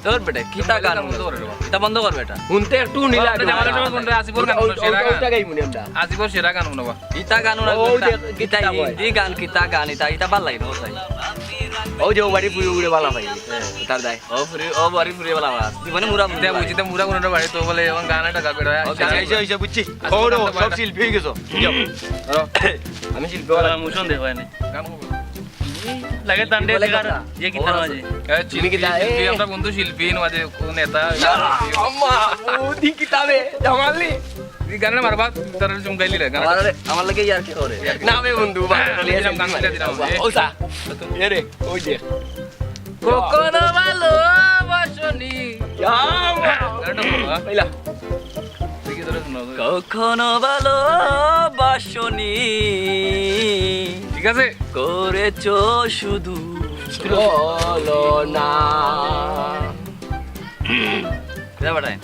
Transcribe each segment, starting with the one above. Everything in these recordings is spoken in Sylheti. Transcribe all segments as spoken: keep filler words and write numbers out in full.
তোর বেটা, কিতা গান বন্ধ করে রে বাবা। ইতা বন্ধ কর বেটা। হুনতে একটু হুনি লাগে। জামালের সময় কোনটা? আসিফর গান, ওটা, সেরা ওটা, গান। ওটা গাইমু নি আমরা। আসিফর সেরা গান হুনো বা। ইতা গান হুনো, ও, ইতা, দেখ, ইতা কিতা কয়? হিন্দি গান, কিতা গান, ইতা, ইতা ভালা লাগে না, ও ভাই। ও যে ও বাড়ি ফুরি উড়ে ভালা পাই। তার দায়। ও ফুরি, ও বাড়ি ফুরি ভালা পাস। জীবনে মুরা মুরা ইতা বুঝি, ইতা মুরা মুরা বাড়ি তো বলে, এবং গান একটা গাবে রে। ও, আচ্ছা, আচ্ছা, আচ্ছা, বুঝছি। আসিফর ও, গান তো সব ভালা। শিল্পী হয়ে গেছো। যাও। ধরো। আমি শিল্পী হলাম। মোশন দেখো এনে। গান লাগে তান্ডে বলে কথা। যে কিতা মাঝে। এ, তুমি কিতা, শিল্পী, এ? আমরা বন্ধু শিল্পী, মাঝে কোন নেতা। আম্মা, ও দি কিতাবে, জামালি। এই গানটা মারবা, তার চুমকাইলি রে, গানটা। আমার, আমার লাগে ইয়ার কি করে? না বে বন্ধু, বাদ হ্যাঁ, করে দিলাম, গান ছেড়ে দিলাম, এ। ও সা। এ রে, ওই যে। কখনো ভালোবাসনি। ইয়া, আম্মা। গানটা বলো, হ্যাঁ? পয়লা। দেখি তোরা শোনা, ওই। কখনো ভালোবাসনি। ঠিক আছে? করেছো শুধু ছলনা। যা বেটায়।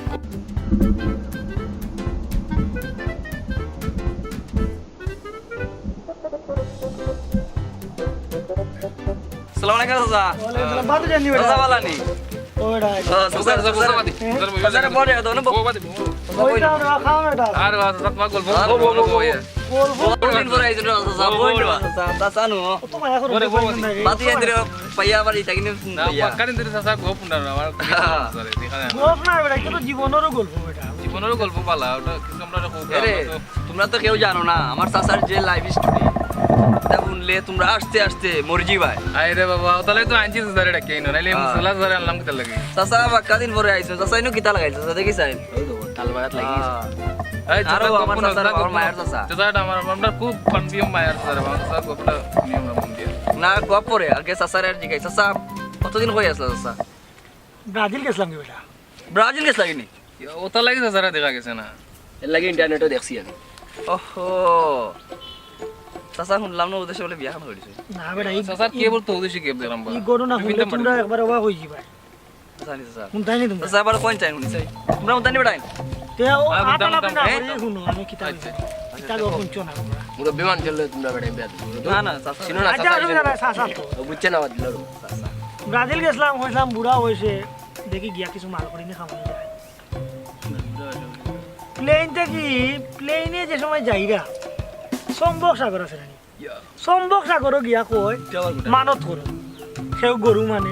সালাম আলাইকুম, চাচা। ওয়ালাইকুম সালাম। বাদে জানি বেটা। চাচা, ভালা নি? ও বেটা। ও, চাচা, চাচা, চাচা। চাচা, বাদে। হ্যাঁ? চাচা, বড় হতো না, বউ। বাদে, বউ। চাচা, ওই বই তো না। আমরা খাওয়া বেটা। আর বাস, চাচা, তোমার গল্প। আর বউ, বউ, বউ, বউ, বউ। বউ। গল্প। বহুত দিন পরে আইছো, চাচা, বউ, বউ, বউ। বউ। চাচা, চাচা, নো। ও, তোমার এখন বড় বউ বউ। নাই। বাতি আইতে রে, পাইয়া আবার ইটা কিনে না, লইয়া। পাক্কা দিন ধরে চাচা গপ না, আমার হ্যাঁ। চাচা রে, দেখা যায় না। গপ না বেটা, এটা তো জীবনেরও গল্প বেটা। জীবনেরও গল্প বালা, ওটা কিন্তু আমরা খুব এরে, আমরা তো তোমরা তো কেউ জানো না, আমার চাচার যে life story, এটা শুনলে তোমরা আস্তে আস্তে মরি যাইবায়। আরে বাবা, ও তাহলে তো আনছি চাচারে ডাকিয়া আইনো, নাইলে হ্যাঁ। মুসলা চাচারে আনলাম কিতার লাগি? চাচা, বাক্কা দিন পরে আইছো, চাচা, ইনো কিতা লাগাইল? চাচা, দেখি চাই। ওই তো, তাল বাগাত লাগিয়ে গেছে। হ্যাঁ। এই আরো চাচা, আমার গপ না, চাচার, চাচা, আমার গপ মায়ের না। চাচা। চাচা, এটা আমার, আমরা খুব কনফিউজ মায়ের চাচারে, আমার চাচা গপটা নিয়ম না বন্ধ দিয়া। না, গপ পরে, আগে চাচারে আর জিগাই। চাচা, কতদিন কই আসলা চাচা? ব্রাজিল গেছিলাম কি বেটা? ব্রাজিল গেছলা কিনি? ওটা লাগি চাচারে দেখা গেছে না। এর লাগি ইন্টারনেটও দেখছি আমি। ওহো। চাচা, শুনলাম না, ওদের বলে বিয়া খান করেছে। না বেটা, এই চাচার ই-, কে বলতো ওদের সে গেপ দেখলাম বা। ই ঘটনা শুনলে তোমরা একবার অবাক হয়ে যাবে। চাচা নি চাচা। শুনতাই নি তোমরা? চাচা, আবার কোন চাই শুনি চাই? তোমরা শুনতাই নি বেটাইন? তে ও হ্যাঁ, আটা শুনতাম, লাপে না শুনতাম। করে শুনো, আমি কিতাব আচ্ছা, আচ্ছা। তাহলে ও শুনছো না তোমরা। মুরব্বি মানুষ হলে তোমরা বেটাইন বেয়াদ। না, না, চাচা। শুনো না, আচ্ছা, চাচা, আচ্ছা, শুনো। চাচা, চাচা তো। ও বুঝছে না, বাদ দিল। চাচা। ব্রাজিল গেছিলাম, হইছিলাম বুড়া হয়েছে, দেখি গিয়া কিছু মাল করি নিয়ে খাওয়ানো যায়। প্লেন থেকে, প্লেনে যে সময় যাইরা, চুম্বক সাগর আছে নাকি? ইয়া। চুম্বক সাগরও গিয়া কয়, এটা আবার কোথায়? মানত করো। কেউ গরু মানে,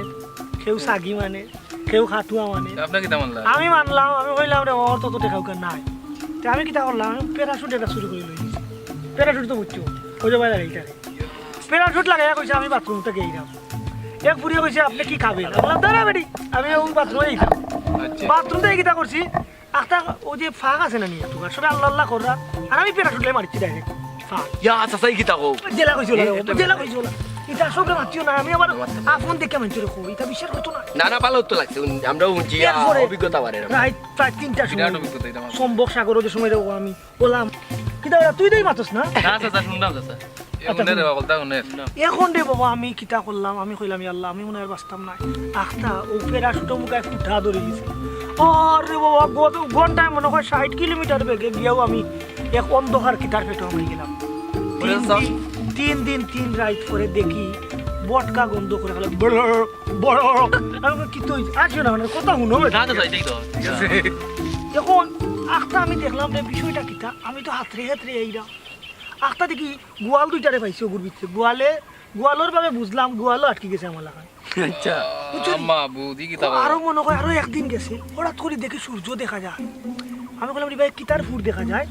কেউ ছাগি মানে, কেউ খাটুয়া মানে। আপনি কিতা মানলা? আমি মানলাম, আমি কইলাম, "রে, ওর তো তো টেকা উকা নাই।" তে আমি কিতা করলাম, আমি প্যারাশুট এটা চুরি করে লই গেছি। প্যারাশুট তো বুঝছো, ওই যে বাইরে এইটারে। প্যারাশুট লাগাইয়া কইছে, "আমি বাথরুম থেকে এইলাম।" এক ফুরিয়ে কইছে, "আপনি কি খাবেন?" আমি বললাম, "দাঁড়া বেটি, আমি ওই বাথরুমে এইলাম।" আচ্ছা। বাথরুম থেকে কিতা করছি, একটা ওই যে ফাঁক আছে না নি, একটু সবে আল্লাহ আল্লাহ কররা, আর আমি প্যারাশুট লাই মারিছি ডাইরেক্ট ফাঁক। ইয়া, চাচাই কিতা কও? জেলা কইছিল, এ, এটা জেলা কইছিল। এটা সবরে মাতিও না, আমি আবার আপন দেখে মানছি রে কই, এটা বিশ্বাস করতো না। না, না, ভালো তো লাগছে, উন-, আমরাও শুনছি, আ, এরপরে অভিজ্ঞতা বাড়ে এরকম। রাইত প্রায় তিনটার সময় বিরাট অভিজ্ঞতা এটা আমার। চুম্বক সাগরও যে সময় রে আমি বললাম, কিতা ওরা তুই দেই মাতস না? না, চাচা, শুনলাম, চাচা। এ আচ্ছা, মনে রে শুন। বাবা, বলতা মনে। এখন রে বাবা, আমি কিতা করলাম? আমি কইলাম, "ইয়া আল্লাহ, আমি মনে হয় আর বাঁচতাম না।" আখতা, ও প্যারাশুটো মুখায় ফুটা ধরে গেছে। আরে বাবা, গত ঘন্টায় মনে হয় ষাট কিলোমিটার বেগে গিয়াও আমি এক অন্ধকার কিতার পেটো আমি গেলাম। ওরে তিন বাবা। দিন, তিন দিন, তিন রাইত পরে দেখি বটকা গন্ধ করে গেল, বড়, বড়। আমি কই, "কি তুই?" আর শোনা, মানে, কথা শুনো, না, না, এটাই তো। এখন আখতা আমি দেখলাম রে, বিষয়টা কিতা? আমি তো হাতরে হাতরে এইরা। আখতা দেখি গোয়াল দুইটারে পাইছি ওগুর ভিতরে। গোয়ালে, গোয়ালর ভাবে বুঝলাম, গোয়ালও আটকি গেছে আমার লাখান। আচ্ছা। বুঝছো নি? আম্মা, বুদ্ধি কিতা তো কয়? আরো মনে হয় আরো একদিন গেছে, হঠাৎ করে দেখি সূর্য দেখা যায়। আমি কইলাম, "রে ভাই, কিতার ফুর দেখা যায়?"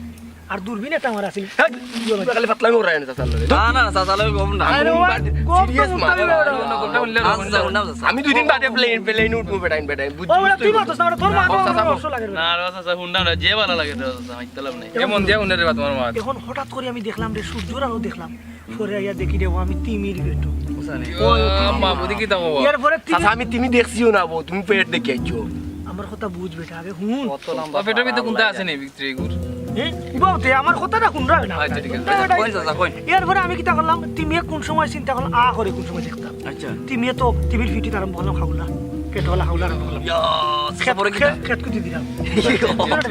আর দূরবীন একটা আমার আছিল। হ্যাঁ, খালি ফাতলামি করায় না, চাচার লগে। না, না, চাচার লগে কম না। আরে বাবা, সিরিয়াস কম মা। না, না, না, না, না, না, না। আমি দুই দিন বাদে প্লেন, প্লেন উঠবো বেটাইন, বেটাইন। বুঝ-, ও, ওরা বুঝতে তুই হবে। মাতস না, ওরা তোর মা না, বাবা চাচা, ওরা অবশ্য লাগে না। না, রে চাচা, হুন্ডা না, যে ভালা লাগে রে চাচা, মাইতে লাভ নাই। এমন যে হুন্ডা রে বা তোমার মা। এখন হঠাৎ করে আমি দেখলাম রে, সূর্যর আলো দেখলাম। পরে আইয়া দেখি রে, ও আমি তিমির বেটো। বুঝা নেই। ওই, ওই, তিমি। আম্মা, বুদ্ধি কিতা কয়? এরপরে তিমি চাচা, আমি তিমি দেখছিও না বো, তুমি পেট দেখে আইছো। আমার কথা বুঝ বেটা, আগে হুন। কত লম্বা ও, পেটের ভিতরে কোনটা আছে নি ভিতরে এগুর? এ, বাবু, তে আমার কথাটা হুনরা না। আচ্ছা, ঠিক আছে। আচ্ছা, কইন চাচা, কইন। এরপরে আমি কিতা করলাম, তিমিয়ে কোন সময় চিন্তা করলাম, আ করে কোন সময় দেখতাম। আচ্ছা। তিমিয়ে তো তিমির ফিটি আরম্ভ করলাম, হাউলা। পেট হলা হাউলা আরম্ভ করলাম। ইয়া, খেত, পরে কিতা? খেত, খেত কুতি দিলাম।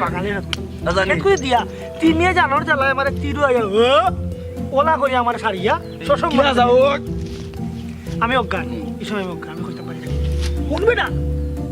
বাগানে না। আচ্ছা, খেত কুতি দিয়া, তিমিয়ে জানোর জ্বালায় আমারে তীর আইয়া, ও, ওলা করি আমারে সারিয়া, শশম কিয়া মারে। যাও? আমি অজ্ঞান, এই সময় আমি অজ্ঞান, আমি কইতে পারি না। হুনবে না?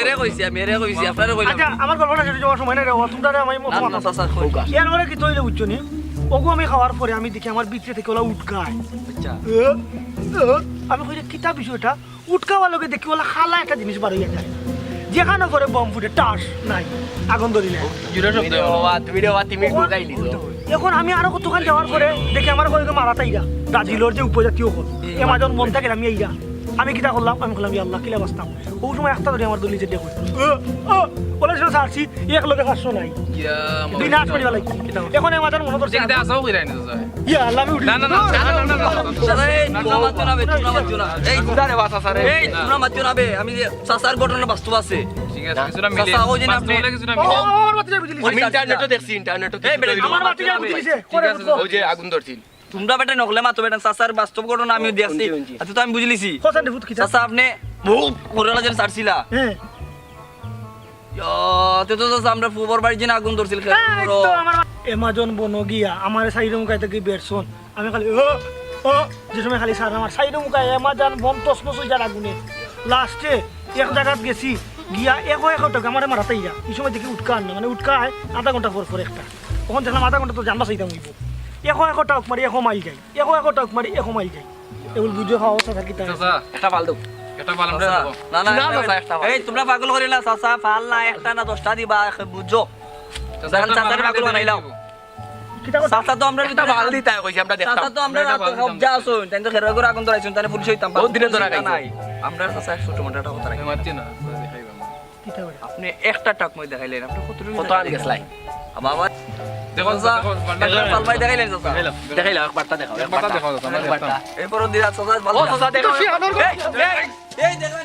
এরে কইছি আমি, এরে কইছি, আপনারে কইলাম। আচ্ছা, আমার গল্পটা শেষ অওয়ার সময় নাই রে, ও তোমরা রে আমি না, না, চাচা, কই। এর পরে কিতা অইলো বুঝছো নি? ওগু আমি খাওয়ার পরে আমি দেখি আমার ভিতরে থাকি ওলা উটকায়। আচ্ছা। এ, এ, আমি কই রে, কিতা বিষয়টা? উটকাওয়ার লগে দেখি ওলা কালা একটা জিনিস বার অইয়া যায়। যেখানো পড়ে বোম ফুটে, টাস, নাই। আগুন ধরিলে। জুরে শব্দ অয়। ও বাবা, তুমি রে বাবা, তুমি ঢুকাই নিছো। এখন আমি আরো কতখান যাওয়ার পরে দেখি আমার কই মারাত আইরা। ব্রাজিলর যে উপজাতি অকল। এমাজন বন থাকি আমি আইরা। আমি কিতা করলাম? আমি কইলাম, "ইয়া আল্লাহ, কিলা বাঁচতাম।" অউ সময় একটা ধরি আমার দলি যে দেখো। ও, ও, ওলা ছিল চারশো, এক লগে পাঁচশো নাই। ইয়া, বিনাশ করি ফেলাই। এখন এমাজন মনে করছে, দেখতে আসাও কইরা নি তো যায়। ইয়া আল্লাহ, আমি উঠি। না, না, না, না, না, না, না, না। চাচা, এই, তোমরা মাতিও না বে, তোমরা মাতিও না। এই, তোমরা রে বাস আছে রে। এই, তোমরা মাতিও না বে, আমি যে চাচার ঘটনা বাস্তব আছে। ঠিক আছে, কিছু না মিলে। চাচা, ওই যে বাস্তব আপনি হলে কিছু না ও, মিলে। আমার বাতিটা বুঝলি। আমি ইন্টারনেটও দেখছি, ইন্টারনেটও এই, বেটা, দেখছি। আমার বাতিটা বুঝলি সে, ঠিক করে আছে, বুঝবো। ওই যে আগুন ধরছিল। তোমরা বেটা নকলে মাতো বেটা, চাচার বাস্তব ঘটনা আমিও দেখছি। হুনছি, হুনছি। আচ্ছা, তো আমি বুঝলিছি। হোসেন রে ফুত কিতা? চাচা, আপনি বহু ঘোরালা যেন ছাড়ছিলা। হ্যাঁ। ইয়া, তে তো চাচা, আমরা ফুবর বাড়ির যে আগুন ধরছিল, খেয়াল এই করো। তো আমার এমাজন বনো গিয়া, আমার সাইডে মুখাই থাকি বেরসন। আমি খালি, ও, ও, যে সময় খালি স্যার, আমার সাইডে মুখাই এমাজন বন তসমস অই যার আগুনে। লাস্টে এক জাগাত গেছি, গিয়া একো একো টক আমারে মারাত আইরা। এই সময় দেখি উটকা আন না, মানে উটকা আয় আধা ঘন্টা পর পর একটা। তখন দেখলাম আধা ঘন্টা তো জান বাঁচাইতাম অইবো। একো একো টক মারি, একো মাইল যাই। একো একো টক মারি, একো মাইল যাই। এগুলো বুঝে খাওয়া চাচার কিতা? চাচা, একটা বাল দাও। একটা বাল আমরা চাচা, দেবো। না, না, না, না, না, চাচা, একটা বাল। এই, তোমরা পাগল করিও না, চাচা, পাল না, একটা না, দশটা দিবা, বুঝছো? চাচা, চাচার একটা বাল পাগল বানাইলাও। কিতা কথা? চাচা তো আমরা একটা বাল দিতা কইছি, আমরা দেখতাম। চাচা তো আমরা আমরা একটা রাতে বাল দিতাম। কবজা আছইন, তাই তো খেরোর ঘরে আগুন ধরাইছইন, তাই পুলিশ অইতাম, বহুত দিনে ধরা পুলিশ খাইছে। নাই। আমরা চাচা এক ছোট মোটো একটা কথা রাখি। মারছি না, চাচা, খাইবা না। কিতা করে? আপনি একটা টক মই দেখাইলেন, আপনি কত রুপি কত আন গেছলাই? বাবা, দেখো, চাচা, দেখো, দেখো। একটা পাল ভাই দেখাইলেন, চাচা। দেখাইলাম। দেখাইলাম, একবারটা দেখাও, একবারটা একবারটা। দেখাও, চাচা, আমরা একবারটা। দেখতাম। এরপর দিন আছে, চাচা, ভালো ও, চাচা, দেখো। এই, এই, এই, দেখো,